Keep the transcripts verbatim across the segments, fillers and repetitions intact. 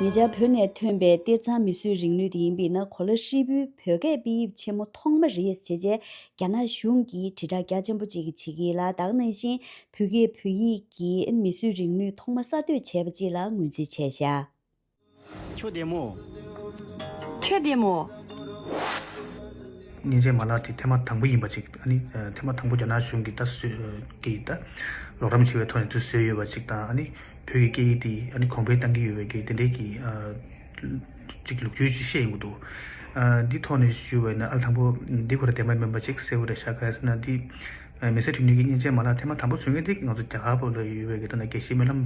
ཉེ་ཆར་བོད་ནས་ཐོན་པའི་གཏེར་གཙང་མིས་བཟོས་རིག་ནུས་དེ་ཡིན་པས་ན། གོ་ལ་ཧྲིལ་པོའི་བོད་སྐད་དཔེ་དབྱིབས་ཆེན་མོ་ཐོག་མ་རེད་ཅེས་བྱས། རྒྱ་ནག་གཞུང་གིས་དྲིལ་བསྒྲགས་རྒྱ་ཆེན་པོ་ཅིག་བྱེད་ཀྱི་ཡིན་ལ། ད་ག་ནང་བཞིན་བོད་སྐད་བོད་ཡིག་གི་མིས་བཟོས་རིག་ནུས་ཐོག་མ་གསར་གཏོད་བྱས་པ་ཅིག་ལ་ངོས་འཛིན་བྱས་ཤག་ཁྱོད་བདེ་མོ། ཁྱོད་བདེ་མོ། མཉེན་ཆས་མ་ལག་དེ་ཐེངས་མ་དང་པོ་ཡིན་པ་ཅིག་ཨ་ནི་ཐེངས་མ་དང་པོ་རྒྱ་ནག་གཞུང་གིས་ད་བཟོས་ཀྱི་ད་རོགས་རམ་བྱས་པའི་ཐོག་ནས་དུ་བཟོས་ཡོད་པ་ཅིག་དང་། ཨ་ནི་བོད་ཀྱི་སྐད་ཡིག་དེ་ཨ་ནི་གོང་འཕེལ་གཏང་གི་ཡོད་པའི་གི་དེ་འདྲའི་གི་ཅིག་ལོ་རྒྱུས་ཅིག་བཤད་ཡོང་གི་འདུག་འདི་ཐོག་ནས་ཞུ་བས་ན། ཨ་དང་པོ་འདི་ཁོ་ར་བདེན་པ་མིན་པ་ཅིག་གསལ་བོ་རེད་ཤག་ག་རེ་ཟེར་ན། འདི་མི་ཚེ་རིང་ལུགས་ཀྱི་མཉེན་ཆས་མ་ལག་ཐེངས་མ་དང་པོ་བཟོས་མཁན་དེ་ང་ཚོ་རྒྱ་གར་པོ་ལ་ཡོད་པའི་གི་ད་ལྟ་དགེ་བཤེས་སྨོན་ལམ།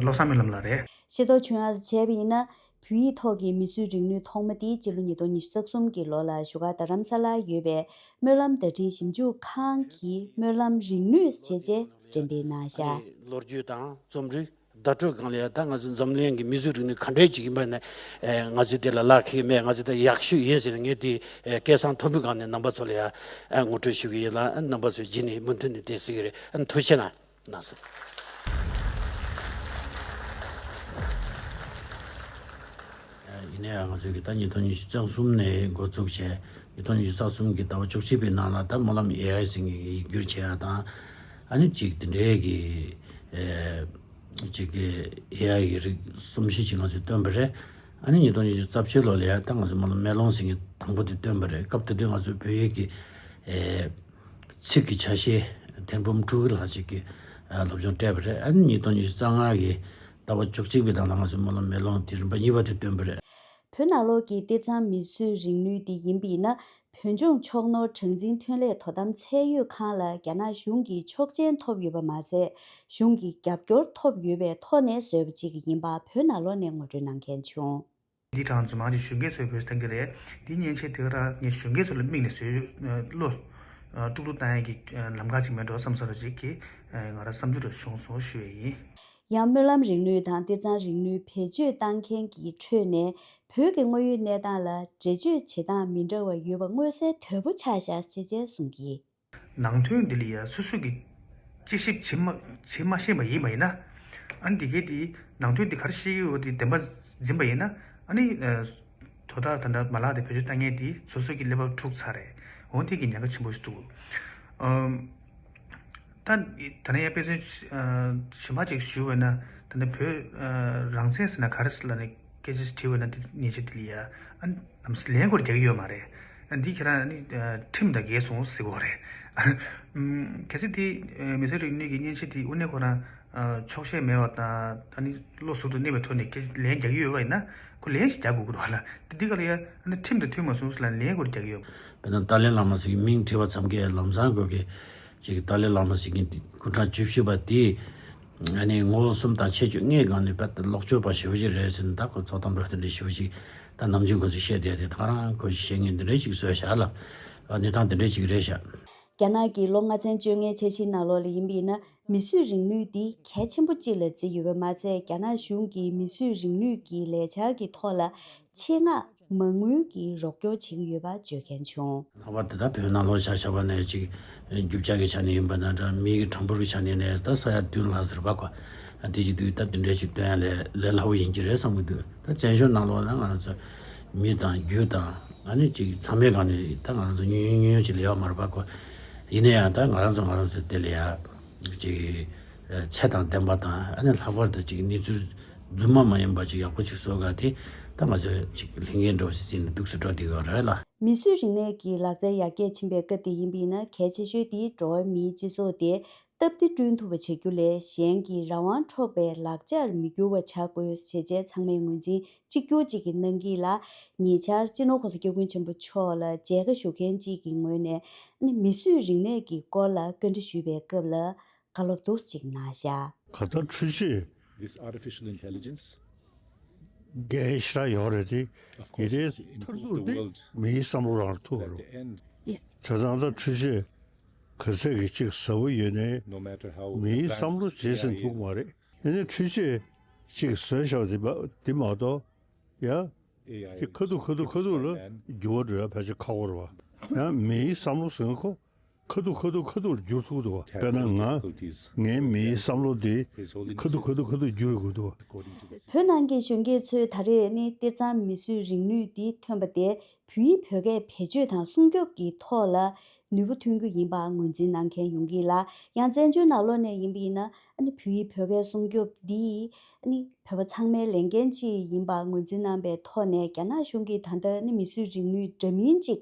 བློ་བཟང་སྨོན་ལམ་ལགས་རེད། ཤེས་རྟོགས་བྱུང་ཡག་ལ་བྱས་པ་ཡིན་ན། བོད་ཡིག་ཐོག་གི་མིས་བཟོས་རིག་ནུས་ཐོག་མ་དེ་སྤྱི་ལོ་ཉིས་སྟོང་ཉི་ཤུ་རྩ་གསུམ་གྱི་ལོ་ལ་བཞུགས་སྒར་རྡ་རམ་ས་ལར་ཡོད་པའི་སྨོན་ལམ་བརྡ་འཕྲིན་ཞིབ་འཇུག་ཁང་གི་སྨོན་ལམ་རིག་ནུས་ཞེས་བྱས་འགྲེམས་སྤེལ་གནང་བཞག་ལོ་རྒྱུས་དང་རྩོམ་རིག་བརྡ་སྤྲོད་སྒང་ལ་ཡང་ད་ང་ཚོ་འཛམ་གླིང་གི་མིས་བཟོས་རིག་ནུས་ག་འདྲས་ཅིག་ཡིན་པ་ནས། ང་ཚོས་དེ་ལ་ལག་ཁེལ་མེད། ང་ཚོས་ད་ཡག་ཤོས་ཡིན་ཟེར་ནས་ངས་དེ་སྐད་གསང་མཐོན་པོའི་སྒང་ནས་རྣམ་པ་ཚོ་ལ་ཡང་ངོ་སྤྲོད་ཞུ་གི་ཡིན་ལ། རྣམ་པ་ཚོས་རྗེས་ནས་མུ་མཐུད་ནས་བསྟན་གཟིགས་ཀྱི་རེད། ཐུགས་རྗེ་གནང་། གནང་སོང་། ཡིན་ནའི་ང་ཚོས་ཀྱི་ད་ཉིས་སྟོང་ཉི་ཤུ་རྩ་གསུམ་ནས་འགོ་བཙུགས་བྱས། ཉིས་སྟོང་ཉི་ཤུ་རྩ་གསུམ་གྱི་ཟླ་བ་བཅུ་གཅིག་པའི་ནང་ལ་ད་སྨོན་ལམ་ཨེ་ཨའི་ཟེར་མཁན་གྱི་ཡིག་སྒྱུར་བྱེད་ཡག་དང་། ཨ་ནི་གཅིག་དེ་འདྲའི་གི་ཨེ་གཅིག་གི་ཨེ་ཨའི་གི་རིགས་གསུམ་བཞི་ཅིག་ང་ཚོས་བཏོན་པ་རེད། ཨ་ནི་ཉིས་སྟོང་ཉི་ཤུ་རྩ་བཞི་ལོ་ལ་ཡང་ད་ང་ཚོས་སྨོན་ལམ་མེ་ལོང་ཟེར་མཁན་དང་པོ་དེ་བཏོན་པ་རེད། སྐབས་དེ་དུས་ང་ཚོས་བོད་ཡིག་གི་ཨེ་ཚིག་གི་ཆ་ཤས་ཐེར་འབུམ་དྲུག་ལྷག་ཅིག་གི་ཨ་སློབ་སྦྱོང་སྤྲད་པ་རེད། ཨ་ནི་ཉིས་སྟོང་ཉི་ཤུ་རྩ་ལྔ་གི་ཟླ་བ་བཅུ་གཅིག་པའི་ནང་ལ་ང་ཚོས་སྨོན་ལམ་མེ་ལོང་དེ་རིམ་པ་གཉིས་པ་དེ་བཏོན་པ་རེད། བོད་ནང་ལོགས་ཀྱི་གཏེར་གཙང་མིས་བཟོས་རིག་ནུས་དེ་ཡིན་པས་ན། བོད་ལྗོངས་ཕྱོགས་ནོར་གྲངས་འཛིན་ཐོན་ལས་དོ་དམ་ཚད་ཡོད་ཁང་ལ་རྒྱ་ནག་གཞུང་གི་ཆོག་མཆན་ཐོབ་ཡོད་པ་མ་ཟད། གཞུང་གི་རྒྱབ་སྐྱོར་ཐོབ་ཡོད་པའི་ཐོག་ནས་བཟོས་པ་ཅིག་ཡིན་པ་བོད་ནང་ལོགས་ནས་ངོ་སྤྲོད་གནང་མཁན་བྱུང་། འདི་གྲངས་རྫུན་མ་རེད། གཞོན་སྐྱེས་ཚོས་བོད་སྟོན་གྱི་རེད། འདི་མཉེན་ཆས་དེ་ག་རང་ངས་གཞོན་སྐྱེས་ཚོ་ལ་དམིགས་ནས་བཟོས་ཡོད། བློ་དཀྲུག་གཏོང་ཡག་གི་ལམ་ཁ་ཅིག་མེད་འགྲོ་བསམ་བསམ་རེ་ཅིག་གིས་ང་རང་བསམ་ཚུལ་རེ་བྱུང་སོང་ཞུ་ཡས་ཡིན། ཡང་སྨོན་ལམ་རིག་ནུས་དང་གཏེར་གཙང་རིག་ནུས་བེད་སྤྱོད་བཏང་མཁན་གྱི་ཁྲོད་ནས། བོད་ཀྱི་དངོས་ཡོད་གནས་སྟངས་ལ་འགྲེལ་བརྗོད་བྱེད་སྟངས་མི་འདྲ་བ་ཡོད་པ་མངོན་གསལ་དོད་པོ་ཆགས་བཞག་ཅེས་བཅས་གསུངས་ཀྱིས། ནང་དོན་འདི་ལ་ཡ་སོ་སོ་གིས་དཔྱད་ཞིབ་བྱེད་མ་བྱེད་མ་ཤེས་པ་ཡིན་པ་ཡིན་ན། ཨ་ནི་འདི་གའི་དེ་ནང་དོན་འདི་ག་རེ་བཤད་ཀྱི་ཡོད་དེ་བདེན་པ་འཛིན་པ་ཡིན་ན། ཨ་ནི་དོ་བདག་ད་ལྟ་མ་ལག་དེ་བེད་སྤྱོད་བཏང་མཁན་དེ་སོ་སོ་གི་ཀླད་པ་འཁྲུག་ཚར་རེད། འོ་དེ་གི་ཉེན་ཁ་ཆེན་པོ་ཞིག་འདུག་ཨམ། ད་ད་ནས་ཡང་དཔེ་མཚོན་གཞན་པ་ཅིག་ཞུ་བས་ན། ད་ནི་བོད་རང་བཙན་ཟེར་ན་ག་རེ་ཟེར་ལབ་ནས་སྐད་ཆ་དྲིས་པས་ན། འདི་ཉེས་ཆད་འདི་ལ་ཡ་ཨ་ནམ་ལན་སྐོར་རྒྱག་གི་ཡོད་མ་རེད། ཨ་འདི་ཁྱེད་རང་ནི་ཁྲིམས་དང་འགལ་སོང་ཟེར་གོ་རེད། གལ་སྲིད་དེ་མི་ཚེ་རིང་ལུགས་ཀྱི་མཉེན་ཆས་དེ་དངོས་གནས་ཁོ་རང་ཆོག་ཤེས་མེད་པ་དང་། ཨ་ནི་བློ་ཟུར་དུ་གནས་པའི་ཐོག་ནས་སྐད་ཆ་ལན་རྒྱག་གི་ཡོད་པ་ཡིན་ན། ཁོ་ལན་ཞིག་རྒྱག་དགོས་ཀྱི་རེད་བ་ལ། དེ་འདི་ག་ལ་ཡ་ཨ་ནི་ཁྲིམས་དང་མཐུན་མ་སོང་ཟེར་ལ་ལན་སྐོར་རྒྱག་གི་ཡོད། དཔེར་ན་ཏཱ་ལའི་བླ་མ་ཟེར་གྱི་མིང་བྲིས་པ་ཙམ་གྱིས་ལམ་སང་ཁོ་གི་ཅིག་ཏཱ་ལའི་བླ་མ་ཟེར་མཁན་དེ་སྐུ་ཕྲེང་བཅུ་བཞི་པ་དེ། ཨ་ནི་ངོ་བོ་གསུམ་དང་ཁྱད་ཆོས་ལྔའི་སྒང་ནས་དཔེ་ལོག་སྤྱོད་པ་ཞེ་པོ་ཅིག་རེད་ཟེར་ནས། ད་ཁོ་ཚོགས་གཏམ་འདྲ་དེ་འདྲ་ཞེ་པོ་ཅིག་ད་ནམ་རྒྱུན་ཁོ་ཚོས་བཤད་བསྡད་དེ། ད་ག་རང་ཁོ་ཞིག་བཤད་མཁན་དེ་འདྲ་ཅིག་བཟོས་བཞག་ལ། ཨ་གནས་སྟངས་དེ་འདྲ་ཅིག་རེད་བཞག་རྒྱ་ནག་གི་ལོ་ལྔ་ཚན་བཅོ་ལྔའི་འཆར་གཞིའི་ནང་ལོགས་ལ་ཡིན་པ་ཡིན་ན། མིས་བཟོས་རིག་ནུས་འདི་གལ་ཆེན་པོ་ཅིག་ལ་བརྩིས་ཡོད་པ་མ་ཟད། རྒྱ་ནག་གཞུང་གིས་མིས་བཟོས་རིག་ནུས་ཀྱི་ལས་འཆར་གྱི་ཐོག་ལ་ཆེད་མངགས་མ་དངུལ་གྱི་རོགས་སྐྱོར་བྱེད་ཀྱི་ཡོད་པ་བརྗོད་མཁན་བྱུང་། ལྷག་པར་དུ་ད་བོད་ནང་ལོགས་བཞག་བཞག་པ་ནས་ཅིག་རྒྱུ་ཆ་གི་ཆ་ནས་ཡིན་པ་ན་འདྲ། མི་གི་གྲངས་འབོར་གི་ཆ་ནས་ནས་ད་ས་ཡ་བདུན་ལྷག་ཟེར་བ་གོ། དེ་ཅིག་དུས་ད་དེ་འདྲའི་ཅིག་བཏོན་ཡ་ལས་ལས་སླ་པོ་ཡིན་གྱི་རེད་བསམ་གྱི་འདུག་ད་བཙན་བྱོལ་ནང་ལོགས་ན་ང་རང་ཚོ་མི་དང་རྒྱུ་དང་ཨ་ནི་ཅིག་ཚང་མའི་སྒང་ནས་ད་ང་རང་ཚོ་ཉུང་ཉུང་ཉུང་ཉུང་ཅིག་ལས་ཡོད་མ་རེད་པ་གོ། ཡིན་ན་ཡང་ད་ང་རང་ཚོ་ང་རང་ཚོ་དེ་ལ་ཡ་ཅིག་ཚད་དང་ལྡན་པ་དང་། ཨ་ནི་ལྷག་པར་དུ་ཅིག་གནས་ཚུལ་རྫུན་མ་མ་ཡིན་པ་ཅིག་ཡག་པོ་ཅིག་བཟོ་དགོས། དེ་ད་ང་ཚོས་ཅིག་ལྷན་རྒྱས་འདྲ་བོ་ཞིག་བརྩིས་ནས་འདུག་སེ་འགྲོ་བསྡད་ཡོད་རེད་ལ། མིས་བཟོས་རིག་གནས་ཀྱི་ལག་རྩལ་ཡར་རྒྱས་ཕྱིན་པའི་སྐབས་དེ་ཡིན་པ་ཡིན་ན། གལ་ཆེ་ཤོས་དེ་འགྲོ་བ་མིའི་སྤྱི་ཚོགས་དེ་སྟབས་བདེ་བསྐྲུན་ཐུབ་པ་བྱེད་རྒྱུ་ལས། གཞན་གྱི་རང་དབང་འཕྲོག་པའི་ལག་ཆར་མི་འགྱུར་བ་བྱ་དགོས་ཞེས་བྱས། ཚང་མས་ངོས་འཛིན་གཅིག་གྱུར་ཅིག་གི་གནང་གི་ལ། ཉེ་ཆར་སྤྱི་ནོར་༸གོང་ས་༸སྐྱབས་མགོན་ཆེན་པོ་མཆོག་ལ་མཇལ་ཁ་ཞུ་མཁན་ཅིག་གི་ངོས་ནས་ནི་མིས་བཟོས་རིག་གནས་ཀྱི་སྐོར་ལ་བཀའ་འདྲི་ཞུས་པའི་སྐབས་ལ། བཀའ་སློབ་འདུག་ཅིག་གནང་བཞག་གང་ལྟར་འཕྲུལ་ཆས། This artificial intelligence འགན་ཞེ་དྲག་ཡོད་རེད་དེ། of course, ཡིན་ནའི་it can མཐར་improve ཐུག་the དེ་world མིའི་བསམ་བློ་རང་ལ་ཐུག་པ་རེད། At the end, བྱས་ཙང་ད་འཕྲུལ་ཆས་ག་ཚད་ཀྱི་ཅིག་ཟབ་པོ་ཡོད་ནའི། no matter how advanced མིའི་བསམ་བློ་ཇེ་ཟིན་ཐུབ་མ་རེད། ཡིན་ནའི་འཕྲུལ་ཆས་ཅིག་བཟོས་བཞག་པ་དེ་མ་དེ་མ་གཏོགས། ཡ། ཅིག་ཁ་ཐུག་ཁ་ཐུག་ཁ་ཐུག་ལ་འགྱུར་བ་འགྲོ་ཡ་ཕལ་ཆེར་ཁག་པོ་རེད་བ། ཡང་མིའི་བསམ་བློ་ཟེར་མཁན་ཁོ། ཁ་ཐུག་ཁ་ཐུག་ཁ་ཐུག་འགྱུར་ཐུབ་འདུག་དཔེར་ན་ང་ངའི་མིའི་བསམ་བློ་འདི་ཁ་ཐུག་ཁ་ཐུག་ཁ་ཐུག་འགྱུར་དགོས་འདུག་བོད་ནང་གི་གཞོན་སྐྱེས་ཚོས་ད་རེས་ནི་གཏེར་གཙང་མིས་བཟོས་རིག་ནུས་འདི་ཐོན་པ་དེ་བོད་ཡིག་བོད་སྐད་བེད་སྤྱོད་དང་སྲུང་སྐྱོབ་ཀྱི་ཐོག་ལ་ནུས་པ་ཐོན་རྒྱུ་ཡིན་པ་ངོས་འཛིན་གནང་མཁན་ཡོང་གི་ལ། ཡང་བཙན་བྱོལ་ནང་ལོགས་ནས་ཡིན་པ་ཡིན་ན་ཨ་ནི་བོད་ཡིག་བོད་སྐད་སྲུང་སྐྱོབ་འདི་ཨ་ནི་བོད་པ་ཚང་མའི་ལས་འགན་ཅིག་ཡིན་པ་ངོས་འཛིན་གནང་པའི་ཐོག་ནས། རྒྱ་ནག་གཞུང་གིས་ད་ལྟ་ནི་མིས་བཟོས་རིག་ནུས་འདྲ་མིན་ཅིག་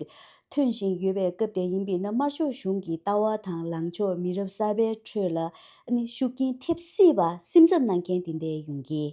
ཐོན་བཞིན་ཡོད་པའི་སྐབས་དེ་ཡིན་པས་ན། དམར་ཤོག་གཞུང་གི་ལྟ་བ་དང་ལངས་ཕྱོགས་མི་རབས་གསར་པའི་ཁྲོད་ལ་ནི་ཤུགས་རྐྱེན་ཐེབས་སྲིད་པ་སེམས་འཚབ་གནང་མཁན་དེ་འདྲ་ཡོང་གི།